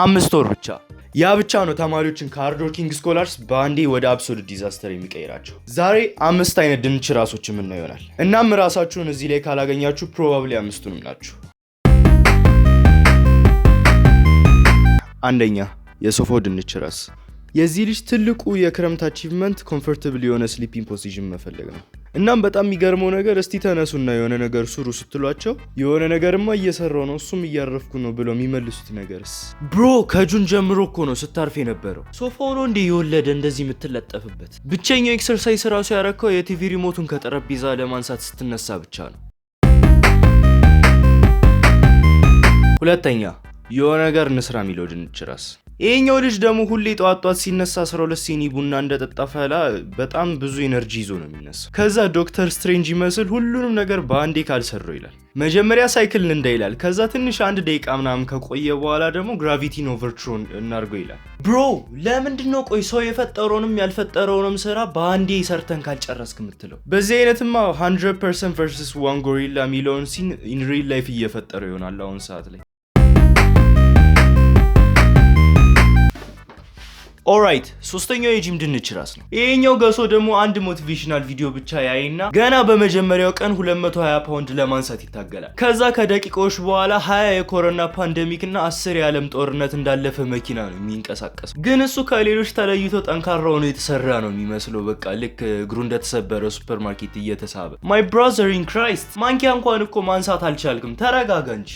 5 ወር ብቻ። ያ ብቻ ነው ተማሪዎችን ከ hardworking scholars በአንዴ ወደ absolute disaster የሚቀይራቸው። ዛሬ አምስት አይነት ድንች ራሶች የምናየው ይሆናል። እናም ራሳችሁን እዚህ ላይ ካላገኛችሁ probably አምስቱንም ናችሁ። አንደኛ፣ የሶፋው ድንች ራስ። የዚህ ልጅ ትልቁ የክረምት achievement comfortable የሆነ sleeping position መፈለግ ነው። እናም በጣም የሚገርመው ነገር እስቲ ተነሱና የሆነ ነገር ስሩ ስትሏቸው የሆነ ነገርማ እየሰራው ነው፣ እሱም እያረፍኩ ነው ብለው የሚመልሱት ነገርስ? Bro፣ ከ June ጀምሮ እኮ ነው ስታርፍ የነበረው። ሶፋው ነው እንዴ የወለደ እንደዚህ የምትለጠፍበት? ብቸኛው exercise ራሱ ያረከው የ TV remote ኡን ከጠረጴዛ ለማንሳት ስትነሳ ብቻ ነው። ሁለተኛ፣ የሆነ ነገር እንስራ የሚለው ድንች ራስ። ይሄኛው ልጅ ደግሞ ሁሌ ጠዋት ጠዋት ሲነሳ 12 ሲኒ ቡና እንደጠጣ ፈላ በጣም ብዙ energy ይዞ ነው የሚነሳው። ከዛ Doctor Strange ይመስል ሁሉንም ነገር በአንዴ ካልሰራው ይላል። መጀመሪያ ሳይክል ንዳ ይላል። ከዛ ትንሽ አንድ ደቂቃ ምናምን ከቆየ በኋላ ደግሞ gravity ን overthrow እናርገው ይላል። Bro፣ ለምንድን ነው ቆይ ሰው የፈጠረውንም ያልፈጠረውንም ስራ በአንዴ ሰርተን ካልጨረስክ የምትለው? በዚህ አይነትማ 100% versus one gorilla የሚለውን scene in real life እየፈጠረው ይሆናል አሁን ሰዓት ላይ። Alright፣ ሶስተኛው የጂም ድንች ራስ ነው። ይሄኛው ገሶ ደግሞ አንድ motivational ቪዲዮ ብቻ ያይና ገና በመጀመሪያው ቀን 220 ፓውንድ ለማንሳት ይታገላል። ከዛ ከደቂቃዎች በኋላ 20 የኮሮና pandemic እና 10 የዓለም ጦርነት እንዳለፈ መኪና ነው የሚንቀሳቀሰው። ግን እሱ ከሌሎች ተለይቶ ጠንካራ ሆኖ የተሰራ ነው የሚመስለው። በቃ ልክ እግሩ እንደተሰበረ ሱፐርማርኬት እየተሳበ። My brother in Christ፣ ማንኪያ እንኳን እኮ ማንሳት አልቻልክም። ተረጋጋ እንጂ።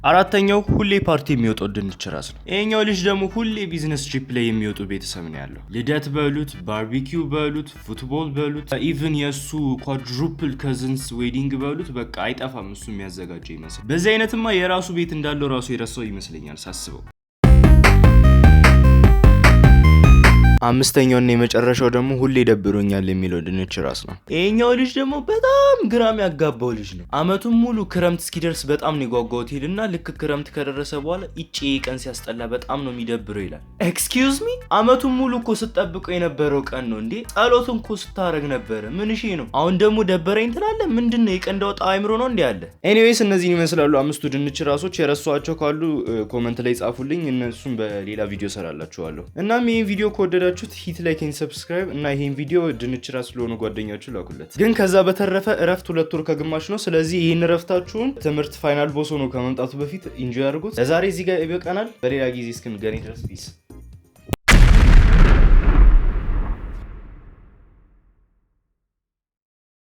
አራተኛው ሁሌ ፓርቲ የሚወጣው ድንች ራስ ነው። ይሄኛው ልጅ ደግሞ ሁሌ business trip ላይ የሚወጡ ቤተሰብ ነው ያለው። ልደት በሉት፣ barbecue በሉት፣ football በሉት፣ even የእሱ quadruple cousins wedding በሉት፣ በቃ አይጠፋም እሱ የሚያዘጋጀው ይመስል። በዚህ አይነትማ የራሱ ቤት እንዳለው ራሱ የረሳው ይመስለኛል ሳስበው። አምስተኛውና የመጨረሻው ደግሞ ሁሌ ደብሮኛል የሚለው ድንች ራስ ነው። ይሄኛው ልጅ ደግሞ በጣም ግራም ያጋባው ልጅ ነው። አመቱን ሙሉ ክረምት እስኪደርስ በጣም ነው የጓጓሁት ይልና ልክ ክረምት ከደረሰ በኋላ ይጬ ቀን ሲያስጠላ፣ በጣም ነው የሚደብረው ይላል። Excuse me፣ አመቱን ሙሉ እኮ ስትጠብቀው የነበረው ቀን ነው እንዴ? ጸሎትን እኮ ስታረግ ነበረ። ምን እሺ ነው አሁን ደግሞ ደበረኝ ትላለህ? ምንድን ነው፣ የቀንድ አውጣ አይምሮ ነው እንዲ ያለ? Anyways፣ እነዚህን ይመስላሉ አምስቱ ድንች ራሶች። የረሷቸው ካሉ comment ላይ ጻፉልኝ። እነሱን በሌላ ቪዲዮ ሰራላችኋለሁ። እናም ይህን ቪዲዮ ከወደዳችሁት hit like and subscribe እና ይህን ቪዲዮ ድንች ራስ ለሆኑ ጓደኛችሁ ላኩለት። ግን ከዛ በተረፈ እረፍት 2 ወር ከግማሽ ነው። ስለዚህ ይህን እረፍታችሁን ትምህርት final boss ሆኖ ከመምጣቱ በፊት enjoy አድርጉት። ለዛሬ እዚህ ጋር ይበቃናል። በሌላ ጊዜ እስክንገናኝ ድረስ peace።